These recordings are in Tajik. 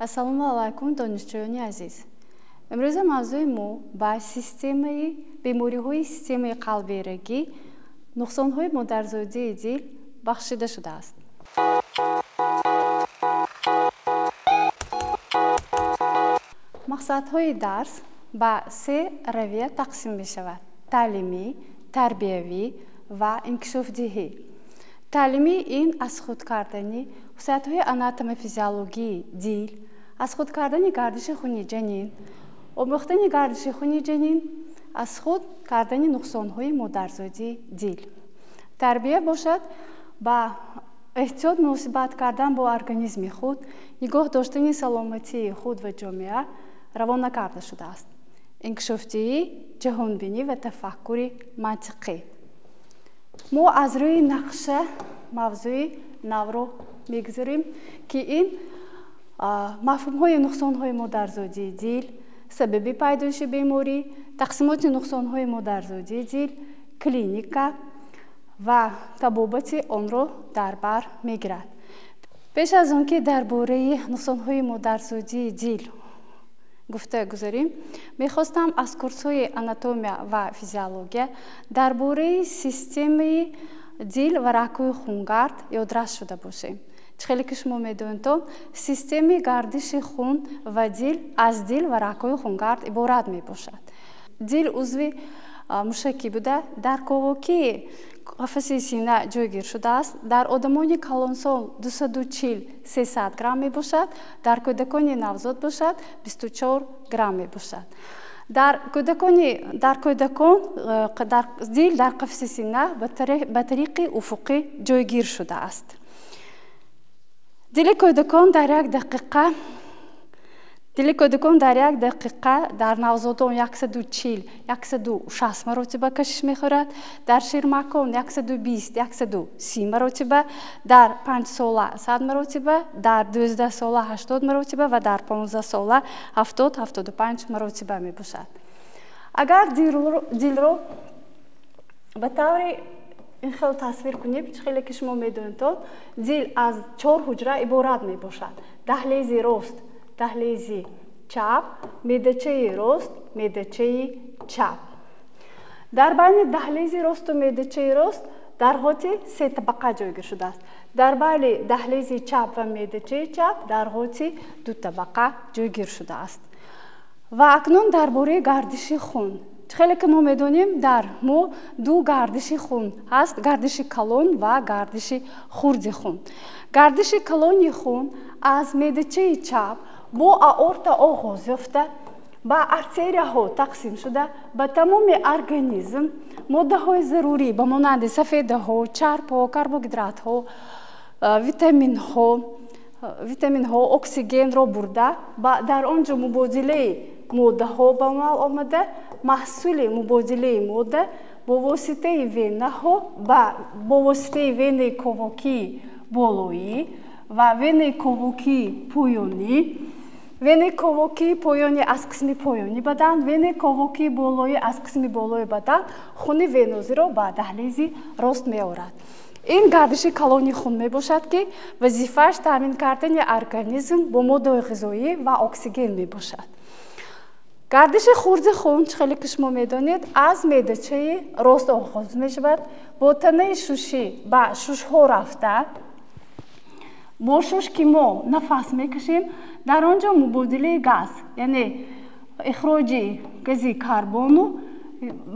Ассалому алайкум, донишҷӯёни азиз. Имрӯза мавзӯи мо ба системаи бемориҳои системаи қалбирагӣ, нуқсонҳои модарзодии дил бахшида шудааст. Мақсадҳои дарс ба се равия тақсим мешавад: таълимӣ, тарбиявӣ ва инкишофдиҳӣ. Таълимӣ ин аз худ кардани хусусиятҳои анатомофизиологии дил, аз худ кардани гардиши хуни ҷанин, омӯхтани гардиши хуни ҷанин, аз худ кардани нуқсонҳои модарзодии дил. Тарбия бошад ба эҳтиёт муносибат кардан бо организми худ, нигоҳ доштани саломатии худ ва ҷомеа равона карда шудааст. Инкишофдиҳӣ, ҷаҳонбинӣ ва тафаккури мантиқӣ. Мо аз рӯи нақша мавзӯи навро мегузарем, ки ин мафҳумҳои нуқсонҳои модарзодии дил, сабаби пайдоиши беморӣ, тақсимоти нуқсонҳои модарзодии дил, клиника ва табобати онро дар бар мегирад. Пеш аз он ки дар бораи нуқсонҳои модарзодии дил гуфта гузарем, мехостам аз курсҳои анатомия ва физиология дар бораи системаи дил ва рагҳои хунгард ёдрас шуда бошем. Чӣ хеле ки шумо медонед, системаи гардиши хун ва дил аз дил ва рагҳои хунгард иборат мебошад. Дил узви мушакӣ буда, дар ковокии қафаси сина ҷойгир шудааст. Дар одамони калонсол 240-300 грамм мебошад, дар кӯдакони навзод бошад 24 грамм мебошад. Дар кӯдакон дил дар қафаси сина ба тариқи уфуқӣ ҷойгир шудааст. Дили кӯдакон дар як дақиқа дар навзодон 140-160 маротиба кашиш мехӯрад, дар ширмакон 120-130 маротиба, дар 5 сола 100 маротиба, дар 12 сола 80 маротиба ва дар 15 сола 70-75 маротиба мебошад. Агар дилро ба таври ин хел тасвир кунем, чӣ хеле ки шумо медонед, дил аз 4 ҳуҷра иборат мебошад: даҳлези рост, даҳлези чап, меъдачаи рост, меъдачаи чап. Дар байни даҳлези росту меъдачаи рост дарғоти се табақа ҷойгир шудааст. Дар байни даҳлези чап ва меъдачаи чап дарғоти ду табақа ҷойгир шудааст. Ва акнун дар бораи гардиши хун. Чӣ хеле ки мо медонем, дар мо ду гардиши хун ҳаст: гардиши калон ва гардиши хурди хун. Гардиши калони хун аз меъдачаи чап бо аорта оғоз ёфта, ба артерияҳо тақсим шуда, ба тамоми организм моддаҳои зарурӣ ба монанди сафедаҳо, чарбҳо, карбогидратҳо, витаминҳо, оксигенро бурда, дар он ҷо мубодилаи моддаҳо ба амал омада, маҳсули мубодилаи модда бо воситаи венаҳо, бо воситаи венаи ковокии болоӣ ва венаи ковокии поёнӣ, венаи ковокии поёнӣ аз қисми поёни бадан, венаи ковокии болоӣ аз қисми болои бадан хуни венозиро ба даҳлези рост меорад. Ин гардиши калони хун мебошад, ки вазифааш таъмин кардани организм бо моддаҳои ғизоӣ ва оксиген мебошад. Гардиши хурди хун, чӣ хеле ки шумо медонед, аз меъдачаи рост оғоз мешавад, бо танаи шушӣ ба шушҳо рафта, бо шуш ки мо нафас мекашем, дар он ҷо мубодилаи газ, яъне ихроҷи гази карбону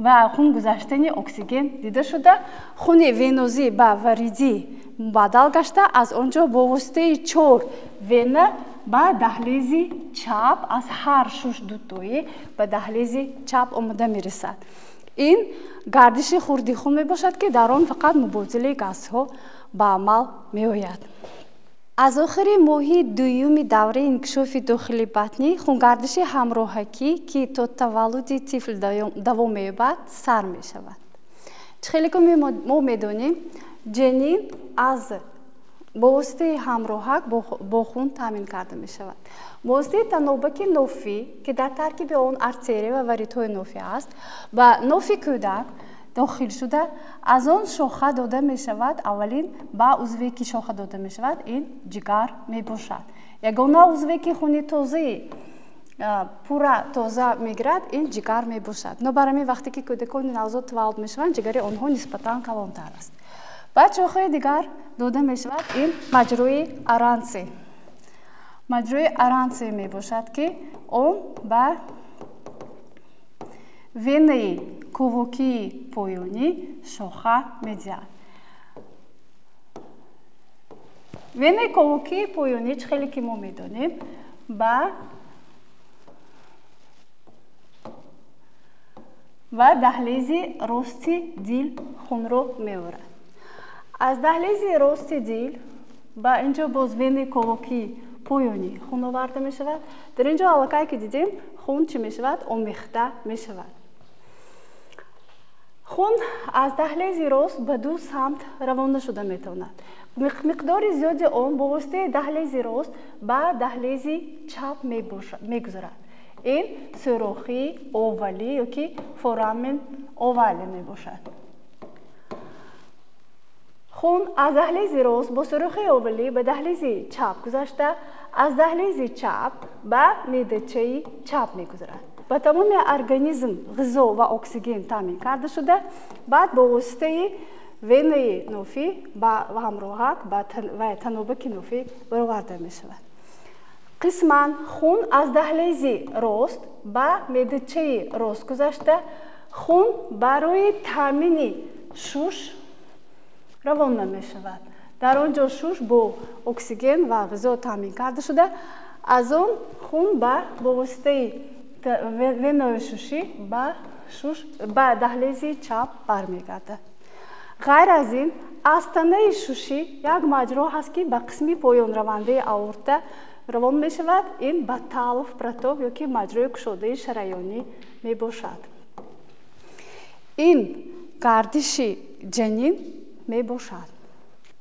ва хун гузаштани оксиген дида шуда, хуни венозӣ ба варидӣ мубаддал гашта, аз он ҷо бо воситаи 4 вена ба даҳлези чап, аз ҳар шуш дутоӣ ба даҳлези чап омада мерасад. Ин гардиши хурди хун мебошад, ки дар он фақат мубодилаи газҳо ба амал меояд. Аз охири моҳи дуюми давраи инкишофи дохили батнӣ хунгардиши ҳамроҳакӣ, ки то таваллуди тифл давом меёбад, сар мешавад. Чӣ хеле ки мо медонем, ҷанин аз бо воситаи ҳамроҳак бо хун таъмин карда мешавад. Бо воситаи танобаки нофӣ, ки дар таркиби он артерия ва варидҳои нофӣ аст, ба нофи кӯдак дохил шуда, аз он шоха дода мешавад. Аввалин ба узве ки шоха дода мешавад, ин ҷигар мебошад. Ягона узве, ки хуни тозаи пурра тоза мегирад, ин ҷигар мебошад. Но барои ҳамин, вақте ки кӯдакони навзод таваллуд мешаванд, ҷигари онҳо нисбатан калонтар аст. Баъд шохаи дигар дода мешавад, ин маҷрои аранци. Маҷрои аранци мебошад, ки он ба венаи ковокии поёнӣ шоха медиҳад. Венаи ковокии поёнӣ, чӣ хеле ки мо медонем, ба даҳлези рости дил хунро меорад. Аз даҳлези рости дил ба инҷо боз венаи ковокии поёнӣ хун оварда мешавад. Дар инҷо аллакай ки дидем, хун чӣ мешавад? Омехта мешавад. Хун аз даҳлези рост ба ду самт равона шуда метавонад. Миқдори зиёди он бо воситаи даҳлези рост ба даҳлези чап мегузарад. Ин сӯрохии овалӣ ёки форамен овале мебошад. Хун аз даҳлези рост бо сӯрохи овалӣ ба даҳлези чап гузашта, аз даҳлези чап ба меъдачаи чап мегузарад. Ба тамоми организм ғизо ва оксиген таъмин карда шуда, баъд бо воситаи венаи нофӣ ва ҳамроҳак ва танобаки нофӣ бароварда мешавад. Қисман хун аз даҳлези рост ба меъдачаи рост гузашта, хун барои таъмини шуш равона мешавад. Дар он ҷо шуш бо оксиген ва ғизо таъмин карда шуда, аз он хун бо воситаи венаи шушӣ ба даҳлези чап бармегардад. Ғайр аз ин, аз танаи шушӣ як маҷро ҳаст, ки ба қисми поёнравандаи аорта равон мешавад. Ин Баталов проток ёки маҷрои кушодаи шараёнӣ мебошад. Ин гардиши ҷанин мебошад.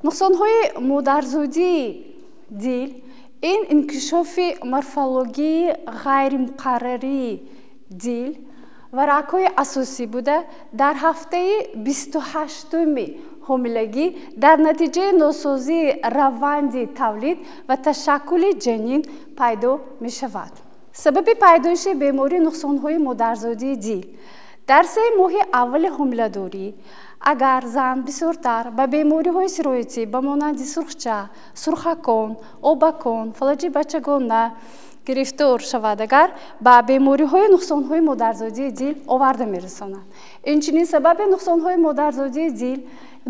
Нуқсонҳои модарзодии дил ин инкишофи морфологии ғайримуқаррарии дил ва ракҳои асосӣ буда, дар ҳафтаи 28-уми ҳомилагӣ дар натиҷаи носозии раванди тавлид ва ташаккули ҷанин пайдо мешавад. Сабаби пайдоиши бемории нуқсонҳои модарзодии дил: дар 3 моҳи аввали ҳомиладорӣ, агар зан бисёртар ба бемориҳои сироятӣ ба монанди сурхча, сурхакон, обакон, фалаҷи бачагона гирифтор шавад, агар ба бемориҳои нуқсонҳои модарзодии дил оварда мерасонад. Инчунин сабаби нуқсонҳои модарзодии дил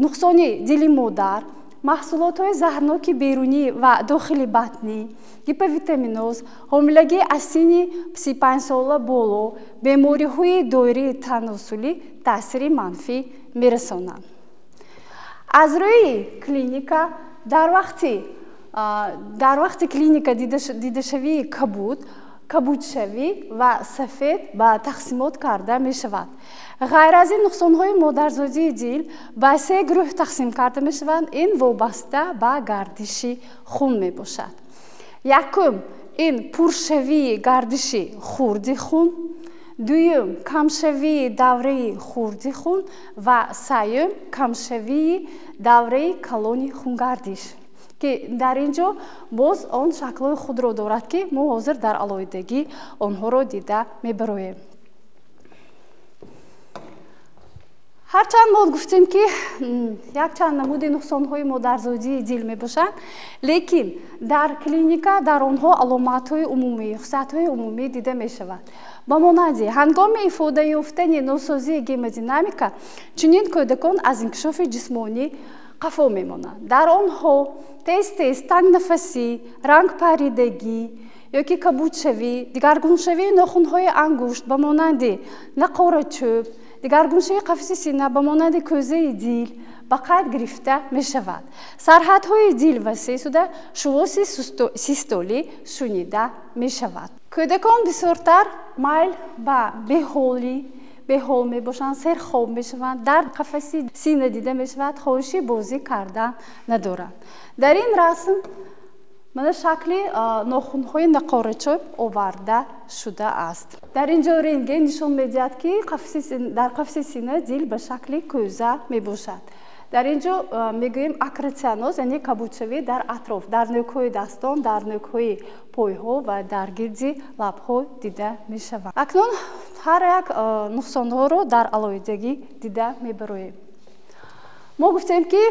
нуқсони дили модар, маҳсулотҳои заҳрноки берунӣ ва дохили батнӣ, гиповитаминоз, ҳомилагӣ аз синни 35 сола боло, бемориҳои доираи таносулӣ таъсири манфӣ мерасонанд. Аз рӯи клиника, дар вақти клиника дидашавии кабуд, кабудшавӣ ва сафед ба тақсимот карда мешавад. Ғайр аз ин, нуқсонҳои модарзодии дил ба се гурӯҳ тақсим карда мешаванд. Ин вобаста ба гардиши хун мебошад. Якум, ин пуршавии гардиши хурди хун, дуюм, камшавии давраи хурди хун ва сеюм, камшавии давраи калони хунгардиш, ки дар ин ҷо боз он шаклҳои худро дорад, ки мо ҳозир дар алоҳидагӣ онҳоро дида мебароем. Ҳарчанд мо гуфтем, ки якчанд намуди нуқсонҳои модарзодии дил мебошанд, лекин дар клиника дар онҳо аломатҳои умумӣ, хусусиятҳои умумӣ дида мешавад. Ба монанди ҳангоми ифода ёфтани носозии гемодинамика чунин кӯдакон аз инкишофи ҷисмонӣ қафо мемонанд. Дар онҳо тез тез тангнафасӣ, рангпаридагӣ ёки кабудшавӣ, дигаргуншавии нохунҳои ангушт ба монанди нақорачӯб, дигаргуншавии қафаси сина ба монанди кӯзаи дил ба қайд гирифта мешавад. Сарҳадҳои дил васеъ шуда, шувоси систолӣ шунида мешавад. Кӯдакон бисёртар майл ба беҳолӣ, беҳол мебошанд, серхоб мешаванд, дар қафаси сина дида мешавад, хоҳиши бозӣ кардан надоранд. Дар ин расм мана шакли нохунҳои нақорачӯб оварда шудааст. Дар ин ҷо рентген нишон медиҳад, ки дар қафаси сина дил ба шакли кӯза мебошад. Дар ин ҷо мегӯем акроцианоз, яъне кабудшавӣ дар атроф, дар нӯкҳои дастон, дар нӯкҳои пойҳо ва дар гирди лабҳо дида мешаванд. Акнун ҳар як нуқсонҳоро дар алоҳидагӣ дида мебароем. Мо гуфтем ки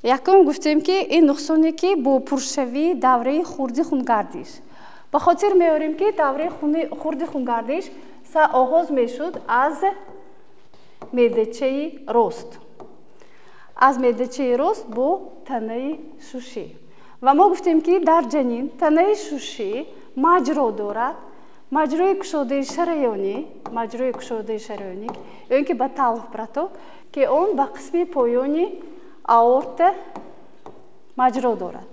якум гуфтем ки ин нуқсоне ки бо пуршавии давраи хурди хунгардиш. Ба хотир меорем ки давраи хурди хунгардиш оғоз мешуд аз меъдачаи рост. Аз меъдачаи рост бо танаи шушӣ. Ва мо гуфтем ки дар ҷанин танаи шушӣ маҷро дорад, маҷрои кушодаи шараёнӣ, маҷрои кушодаи шараёнӣ, ё ин ки ба талх проток, ки он ба қисми поёни аорта маҷро дорад.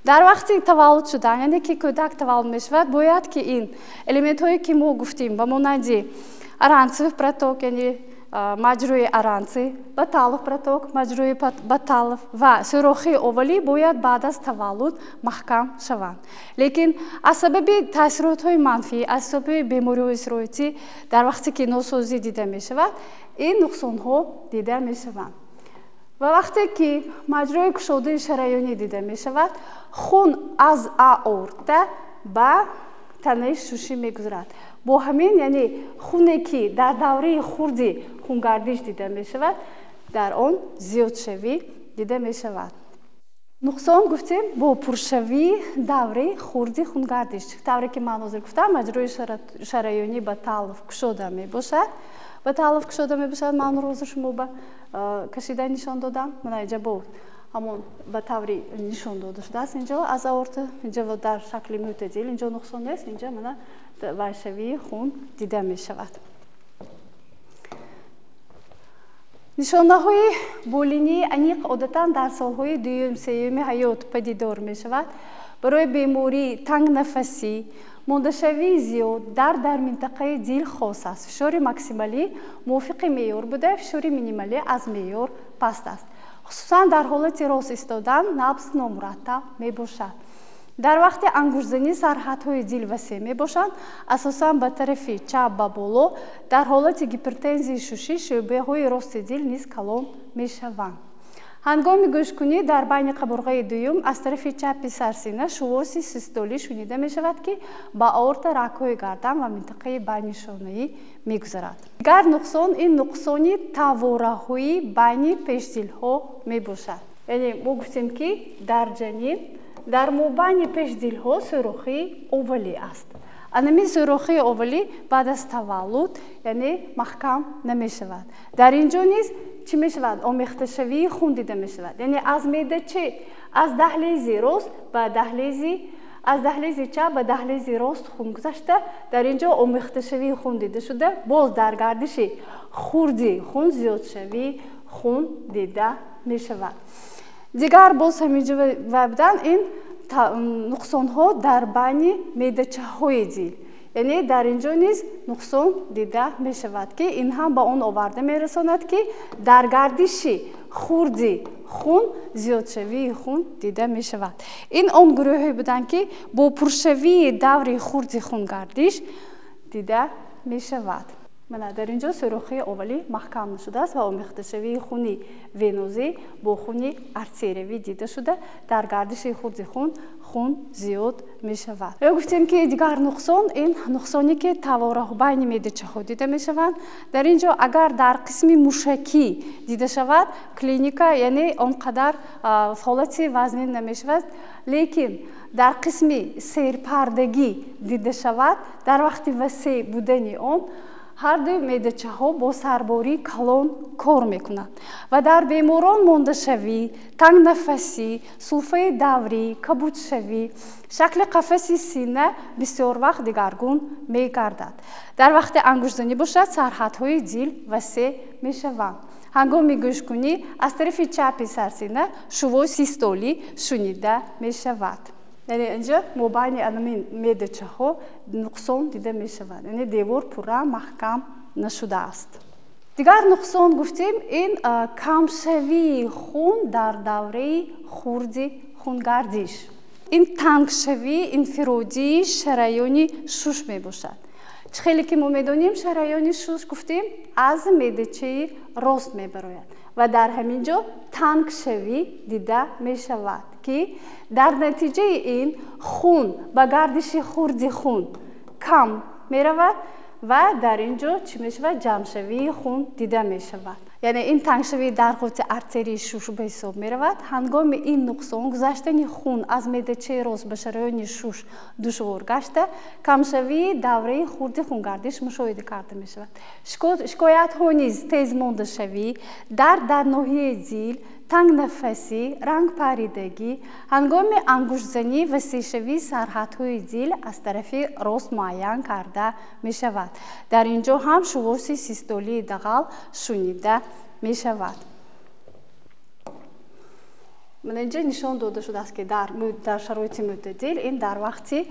Дар вақти таваллуд шудан, яъне ки кӯдак таваллуд мешавад, бояд ки ин элементҳое ки мо гуфтем, ба монанди аранцев проток, яъне маҷрои аранци, баталов проток, маҷрои баталов ва сӯрохи овалӣ бояд баъд аз таваллуд маҳкам шаванд. Лекин аз сабаби таъсиротҳои манфӣ, аз сабаби бемориҳои сироятӣ дар вақте ки носозӣ дида мешавад, ин нуқсонҳо дида мешаванд. Ва вақте ки маҷрои кушодаи шараёнӣ дида мешавад, хун аз аорта ба танаи шушӣ мегузарад. Бо ҳамин, яъне хуне ки дар давраи хурди хунгардиш дида мешавад, дар он зиёдшавӣ дида мешавад. Нуқсон гуфтем бо пуршавии давраи хурди хунгардиш. Тавре ки ман ҳозир гуфтам, маҷрои шараёнӣ ба талф кушода мебошад. Ба талф кушода мебошад, ман ҳозир шумо ба кашида нишон додам. Мана инҷа бо ҳамон ба таври нишон дода шудааст. Инҷо аз аорта, инҷо дар шакли мӯътадил, инҷо нуқсон нест, инҷо мана вайшавии хун дида мешавад. Нишонаҳои болинии аниқ одатан дар солҳои дуюм, сеюми ҳаёт падидор мешавад. Барои бемории тангнафасӣ, мондашавии зиёд, дард дар минтақаи дил хос аст. Фишори максималӣ мувофиқи меъёр буда, фишори минималӣ аз меъёр паст аст. Хусусан дар ҳолати рост истодан набз номураттаб мебошад. Дар вақти ангуштзанӣ сарҳадҳои дил васеъ мебошанд, асосан ба тарафи чап ба боло. Дар ҳолати гипертензияи шушӣ шӯъбаҳои рости дил низ калон мешаванд. Ҳангоми гӯшкунӣ дар байни қабурғаи дуюм аз тарафи чапи сарсина шувоси систолӣ шунида мешавад, ки ба аорта, рагҳои гардан ва минтақаи байни шонаӣ мегузарад. Дигар нуқсон ин нуқсони тавораҳои байни пешдилҳо мебошад. Яъне мо гуфтем ки дар ҷанин дар мобайни пешдилҳо сӯрохии овалӣ аст. Анамин сӯрохии овалӣ баъд аз таваллуд, яъне маҳкам намешавад. Дар ин ҷо низ чӣ мешавад? Омехташавии хун дида мешавад. Яъне аз меъдача, аз даҳлези рост ба даҳлези, аз даҳлези чап ба даҳлези рост хун гузашта, дар ин ҷо омехташавии хун дида шуда, боз дар гардиши хурди хун зиёдшавии хун дида мешавад. Дигар боз ҳамин ҷо будан ин нуқсонҳо дар байни меъдачаҳои дил. Яъне дар ин ҷо низ нуқсон дида мешавад, ки ин ҳам ба он оварда мерасонад, ки дар гардиши хурди хун зиёдшавии хун дида мешавад. Ин он гурӯҳе буданд, ки бо пуршавии даври хурди хунгардиш дида мешавад. Мана дар ин ҷо сӯрохии овалӣ маҳкам нашудааст ва омехташавии хуни венозӣ бо хуни артериявӣ дида шуда, дар гардиши хурди хун хун зиёд мешавад. Ё гуфтем ки дигар нуқсон ин нуқсоне ки тавораҳо байни меъдачаҳо дида мешаванд. Дар ин ҷо агар дар қисми мушакӣ дида шавад, клиника яъне он қадар ҳолати вазнин намешавад, лекин дар қисми серпардагӣ дида шавад, дар вақти васеъ будани он ҳар ду меъдачаҳо бо сарбории калон кор мекунанд ва дар беморон мондашавӣ, тангнафасӣ, сулфаи даврӣ, кабудшавӣ, шакли қафаси сина бисёр вақт дигаргун мегардад. Дар вақти ангуштзанӣ бошад, сарҳадҳои дил васеъ мешаванд. Ҳангоми гӯшкунӣ аз тарафи чапи сарсина шувои систолӣ шунида мешавад. Яъне инҷо мобайни анамин меъдачаҳо нуқсон дида мешавад, яъне девор пурра маҳкам нашудааст. Дигар нуқсон гуфтем ин камшавии хун дар давраи хурди хунгардиш. Ин тангшавии инфиродии шараёни шуш мебошад. Чӣ хеле ки мо медонем, шараёни шуш гуфтем аз меъдачаи рост мебарояд Ва дар ҳамин ҷо тангшавӣ дида мешавад, ки дар натиҷаи ин хун ба гардиши хурди хун кам меравад ва дар ин ҷо чӣ мешавад? Ҷамъшавии хун дида мешавад. Яъне ин тангшавии дарғоти артерии шуш ба ҳисоб меравад. Ҳангоми ин нуқсон гузаштани хун аз меъдачаи рост ба шараёни шуш душвор гашта, камшавии давраи хурди хунгардиш мушоҳида карда мешавад. Шикоятҳо низ тез мондашавӣ, дард дар ноҳияи дил, тангнафасӣ, рангпаридагӣ, ҳангоми ангуштзанӣ ва сешавии сарҳадҳои дил аз тарафи рост муайян карда мешавад. Дар ин ҷо ҳам шувоси систолии дағал шунида мешавад. Мана инҷо нишон дода шудааст, ки дар шароити мӯътадил ин дар вақти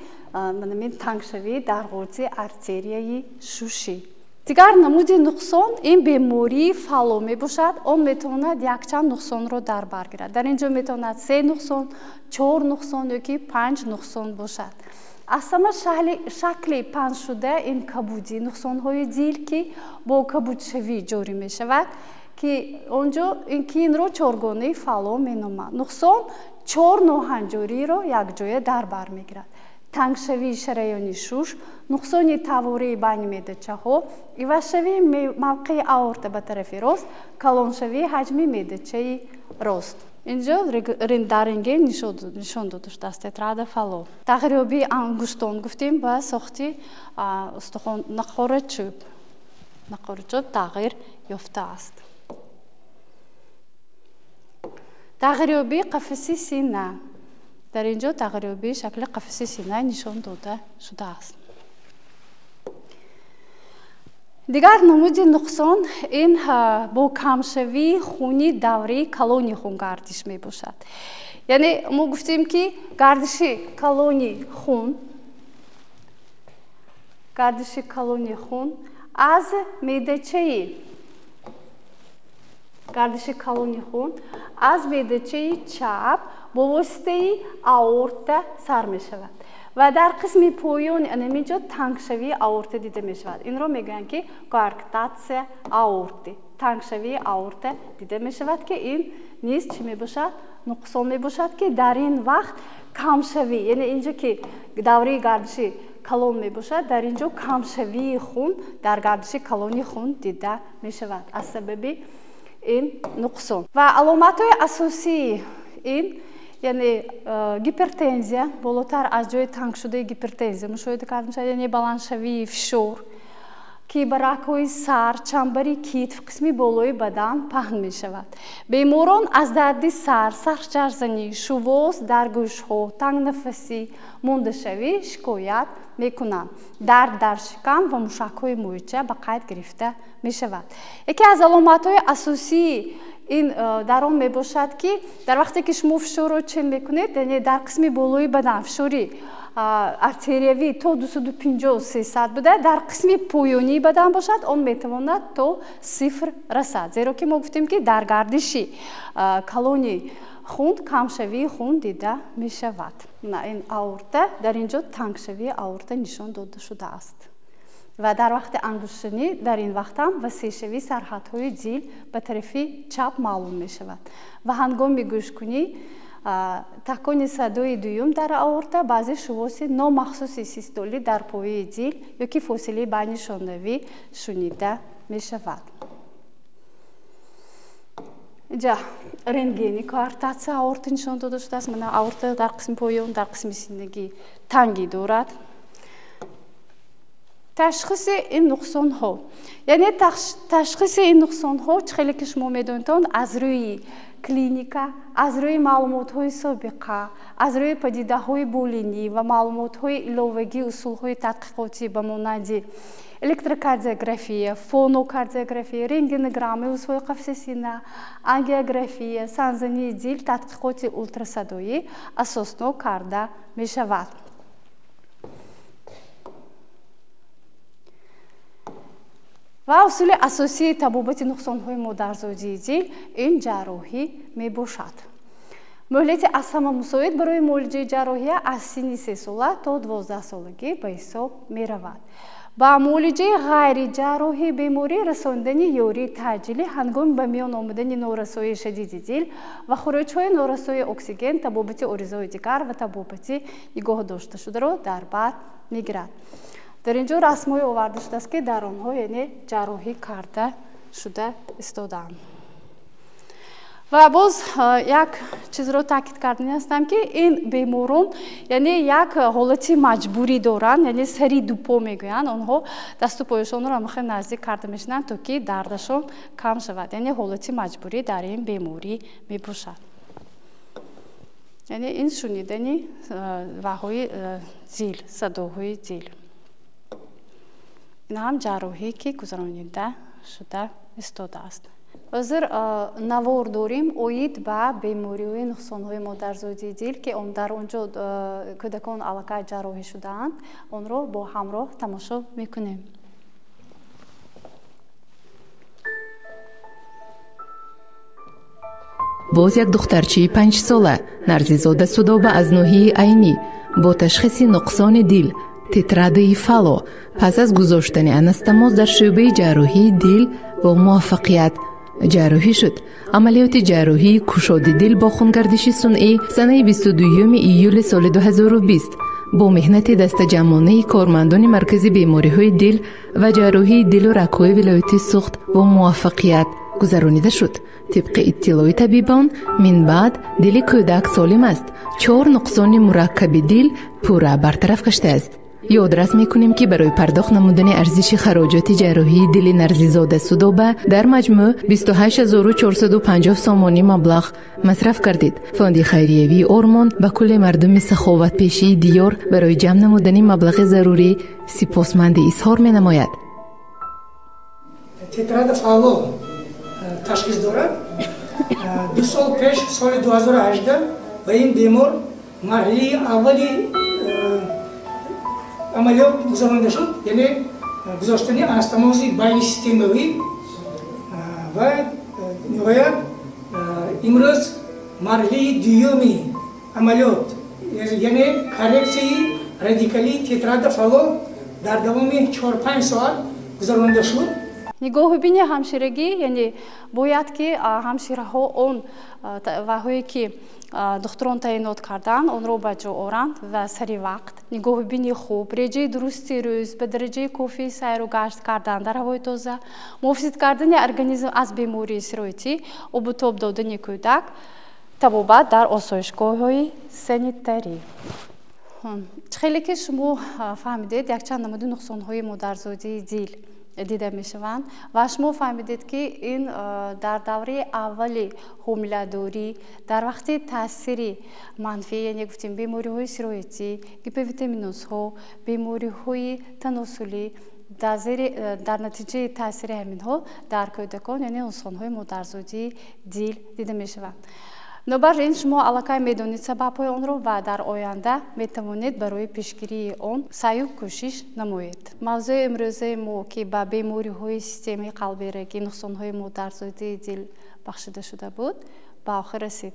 тангшавии дарғоти артерияи шушӣ. Дигар намуди нуқсон ин бемории фало мебошад. Он метавонад якчанд нуқсонро дар бар гирад. Дар ин ҷо метавонад 3 нуқсон, 4 нуқсон ё ки 5 нуқсон бошад. Аз ҳама шакли паҳншуда ин кабудии нуқсонҳои дил, ки бо кабудшавӣ ҷорӣ мешавад, ки онҷо ки инро чоргонаи фало меноманд. Нуқсон 4 ноҳанҷориро якҷоя дар бар мегирад: тангшавии шараёни шуш, нуқсони тавории байни меъдачаҳо, ивазшавии мавқеи аорта ба тарафи рост, калоншавии ҳаҷми меъдачаи рост. Инҷо дар рентген нишон дода шудааст тетрада фало. Тағйирёбии ангуштон гуфтем ба сохти устухон нақора чӯб. Нақора чӯб тағйир ёфтааст. Тағйирёбии қафаси сина. Дар ин ҷо тағйирёбии шакли қафаси сина нишон дода шудааст. Дигар намуди нуқсон ин бо камшавии хуни давраи калони хунгардиш мебошад. Яъне мо гуфтем, ки гардиши калони хун аз меъдачаи гардиши калони хун аз меъдачаи чап бо воситаи аорта сар мешавад ва дар қисми поёни анамин ҷо тангшавии аорта дида мешавад. Инро мегӯянд, ки коарктатсия аорти, тангшавии аорта дида мешавад, ки ин низ чӣ мебошад? Нуқсон мебошад, ки дар ин вақт камшавӣ, яъне инҷо ки давраи гардиши калон мебошад, дар ин ҷо камшавии хун дар гардиши калони хун дида мешавад аз сабаби ин нуқсон. Ва аломатҳои асосии ин, яъне гипертензия, болотар аз ҷои тангшудаи гипертензия мушоҳида карда мешавад, яъне баландшавии фишор, ки ба рагҳои сар, чамбари китф, қисми болои бадан паҳн мешавад. Беморон аз дарди сар, сахтҷарзанӣ, шувоз дар гӯшҳо, тангнафасӣ, мондашавӣ шикоят мекунанд. Дард дар шикам ва мушакҳои мӯйча ба қайд гирифта мешавад. Яке аз аломатҳои асосии ин дар он мебошад, ки дар вақте ки шумо фишорро чен мекунед, яъне дар қисми болои бадан фишори артериявӣ то 250-300 буда, дар қисми поёнии бадан бошад, он метавонад то 0 расад, зеро ки мо гуфтем, ки дар гардиши калони хун камшавии хун дида мешавад. Ин аорта, дар ин ҷо тангшавии аорта нишон дода шудааст ва дар вақти ангуштшинӣ дар ин вақт ҳам васеъшавии сарҳадҳои дил ба тарафи чап маълум мешавад ва ҳангоми гӯшкунӣ такони садои дуюм дар аорта, баъзе шувоси номахсуси систолӣ дар пояи дил ё ки фосилаи байни шонавӣ шунида мешавад. Инҷа рентгени коарктатсия аорта нишон дода шудааст. Мана аорта дар қисми поён, дар қисми синагӣ тангӣ дорад. Ташхиси ин нуқсонҳо, яъне ташхиси ин нуқсонҳо, чӣ хеле ки шумо медонед, аз рӯи клиника, аз рӯи маълумотҳои собиқа, аз рӯи падидаҳои болинӣ ва маълумотҳои иловагии усулҳои тадқиқотӣ ба монанди электрокардиография, фонокардиография, рентгенограммаи узвҳои қафаси сина, ангиография, санзании дил, тадқиқоти ултрасадоӣ асоснок карда мешавад. Ва усули асосии табобати нуқсонҳои модарзодии дил ин ҷарроҳӣ мебошад. Муҳлати аз ҳама мусоид барои муолиҷаи ҷарроҳия аз синни 3 сола то 12 солагӣ ба ҳисоб меравад. Ба муолиҷаи ғайриҷарроҳии беморӣ расондани ёрии таъҷилӣ ҳангоми ба миён омадани норасоии шадиди дил ва хуруҷҳои норасоии оксиген, табобати оризаҳои дигар ва табобати нигоҳ дошташударо дар бар мегирад. Дар ин ҷо расмҳое оварда шудааст, ки дар онҳо яъне ҷарроҳӣ карда шуда истодаанд. Ва боз як чизро таъкид кардани ҳастам, ки ин беморон яъне як ҳолати маҷбурӣ доранд, яъне сари дупо мегӯянд. Онҳо дасту поёшонро ҳамахел наздик карда мешинанд, то ки дардашон кам шавад. Яъне ҳолати маҷбурӣ дар ин беморӣ мебошад. Яъне ин шунидани ваҳои зил, садоҳои зил. Ин ҳам ҷарроҳие, ки гузаронида шуда истодааст. Ҳозир навор дорим оид ба бемориҳои нуқсонҳои модарзодии дил, ки дар он ҷо кӯдакон аллакай ҷарроҳӣ шудаанд. Онро бо ҳамроҳ тамошо мекунем. Боз як духтарчаи 5-сола Нарзизода Судоба аз ноҳияи Айнӣ бо ташхиси нуқсони дил тетрадаи Фало пас аз гузоштани анастомоз дар шӯъбаи ҷарроҳии дил бо муваффақият ҷарроҳӣ шуд. Амалиёти ҷарроҳии кушоди дил бо хунгардиши сунъӣ санаи 22 июли соли 2020 бо меҳнати дастаҷамъонаи кормандони маркази бемориҳои дил ва ҷарроҳии дилу рагҳои вилояти Суғд бо муваффақият гузаронида шуд. Тибқи иттилои табибон, минбаъд дили кӯдак солим аст. 4 нуқсони мураккаби дил пурра бартараф гаштааст. Ёдрас мекунем, ки барои пардохт намудани арзиши хароҷоти ҷарроҳии дили Нарзизода Судоба дар маҷмӯъ 28450 сомонӣ маблағ масраф гардид. Фонди хайриявии Ормон ба кулли мардуми саховатпешии диёр барои ҷамъ намудани маблағи зарурӣ сипосмандӣ изҳор менамояд. Тетрада Фало ташхис дорад. 2 сол пеш, соли 2018, ба ин бемор марҳилаи аввали амалиёт гузаронида шуд, яъне гузоштани анастомози байнисистемавӣ ва ниҳоят имрӯз марҳилаи дуюми амалиёт, яъне коррексияи радикалии тетрада Фало дар давоми 4-5 соат гузаронида шуд. Нигоҳубини ҳамширагӣ, яъне бояд ки ҳамшираҳо он ваҳое ки духтурон таъинот карданд, онро ба ҷо оранд ва сари вақт нигоҳубини хуб, реҷаи дурусти рӯз, ба дараҷаи кофии сайру гашт кардан дар ҳавои тоза, муҳофизат кардани организм аз бемории сироятӣ, обутоб додани кӯдак, табобат дар осоишгоҳҳои санитарӣ. Хеле ки шумо фаҳмидед, якчанд намуди нуқсонҳои модарзодии дил дида мешаванд ва шумо фаҳмидед, ки ин дар давраи аввали ҳомиладорӣ дар вақти таъсири манфӣ, яъне гуфтем бемориҳои сироятӣ, гиповитаминозҳо, бемориҳои таносулӣ, дар натиҷаи таъсири ҳаминҳо дар кӯдакон, яъне нуқсонҳои модарзодии дил дида мешаванд. Бинобар ин шумо аллакай медонед сабабҳои онро ва дар оянда метавонед барои пешгирии он саъю кӯшиш намоед. Мавзӯи имрӯзаи мо, ки ба бемориҳои системаи қалби рагӣ, нуқсонҳои модарзодии дил бахшида шуда буд, ба охир расид.